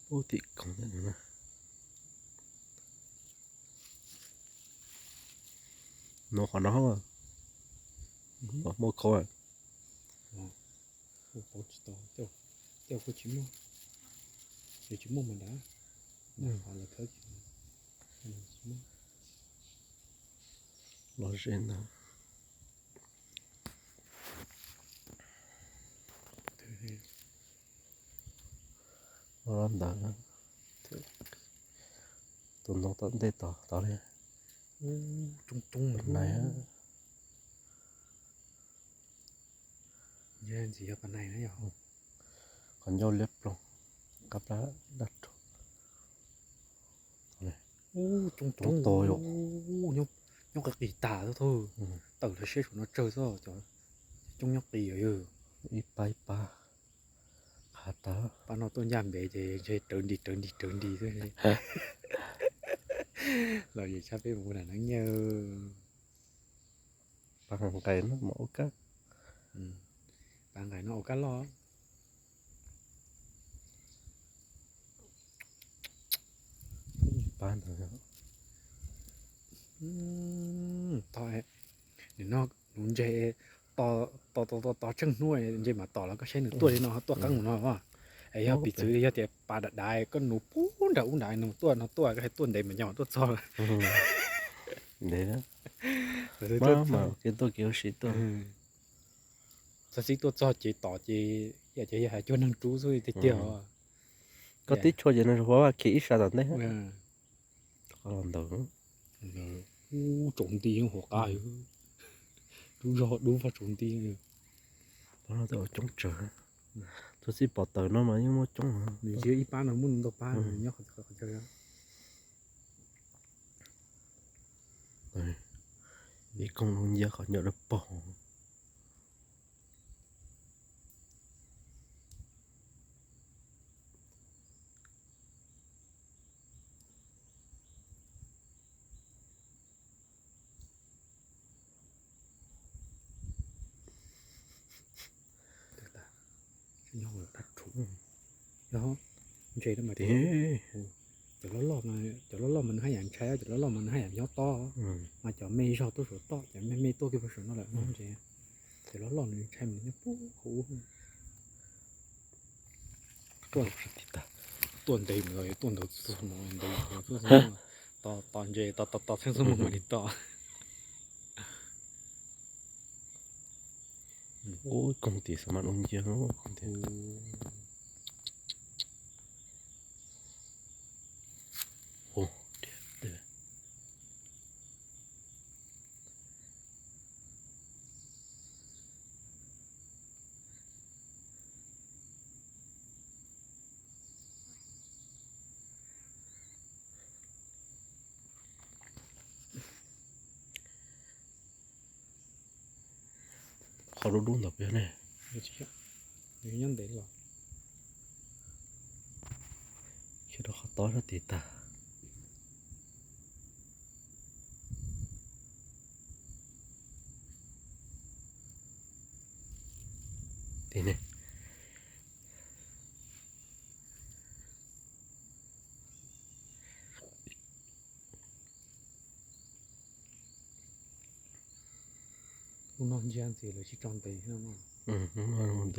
Ub, tim koog thiab no. No qhov no, qhov muaj khau. Ua pauv tsis tau, tej kuj tsis muaj, ces tsis muaj mas dav, dav qhov lawv khawb tsis muaj. Los ze ntawd. Ntawd, tus ntoo tom ntej tod tod li. Coob coob nais. Ntxim yog pas nais na yog. Qhov ncauj liab ploog, qab plab daj rhuv. Coob coob, nyob qis qis tas xwb, tawm los saib saum no tsawg xwb, coob nyob qis. Ib pab ib pab, qhav tas. Pab no tuaj ncaj npev ces ntshe rawv nti rawv nti rawv nti xwb. Los yus tshab peb mus ua nam neeb nyiaj. Pab nqaim no mas ua kab. Pab nqaim no ua kab loj. Pab ntawd. Nim no nuv ntseg, tos tos tos tos tsheej hnub ntseg mas tos los koj saib nws tuaj li no tuaj qeeb mus no. Es yog piv txwv yog tias pas dav dav koj nuv pub nram ub nrad nws tuaj no tuaj, koj hais tuaj ntev mas nyob tuaj txog. Ntev, mas kev tuaj kev ua si tuaj. Txog txij tuaj txog ces tom ces yam ces yog hais cuag neeg rub xwb tiag tiag. Koj tib tshua ces nws vaj khiav ib sab tom ntej. Qhov los ntawd, ub, tsaus nti hauv qab, rub zog dub vog tsaus nti. Pab no tej coob tsawg, txog txij pom tawm no mas yeej muaj coob. Nws ib pab no muaj ntau pab nyob qhov chaw. Ib koog no ncia qhov ncauj dawb paug. Yog ntses no mas cov loj loj, cov loj loj mas nws haj yam ntshai, cov loj loj mas nws haj yam nyob toj, mas cov me zog tuaj saum toj, cov me me tuaj kiag puag saum no lawm no ntses. Cov loj loj nws ntshai mas nyob puag hauv ub. Tuaj ntev mus los tuaj ntawd txog no, ntev mus tuaj txog no, tos tos ntses tos tos tos txheej txog mus mam li tos. Ub, koog tias xav mas ua ncia koog tias. Qhov dub dub ntawd puas yog ne? Nyob ntev los. Khiav rau qhov tob sab tid tag. Tim ne. Hnub no ntsia ntxim lawv tsis tso ntev no.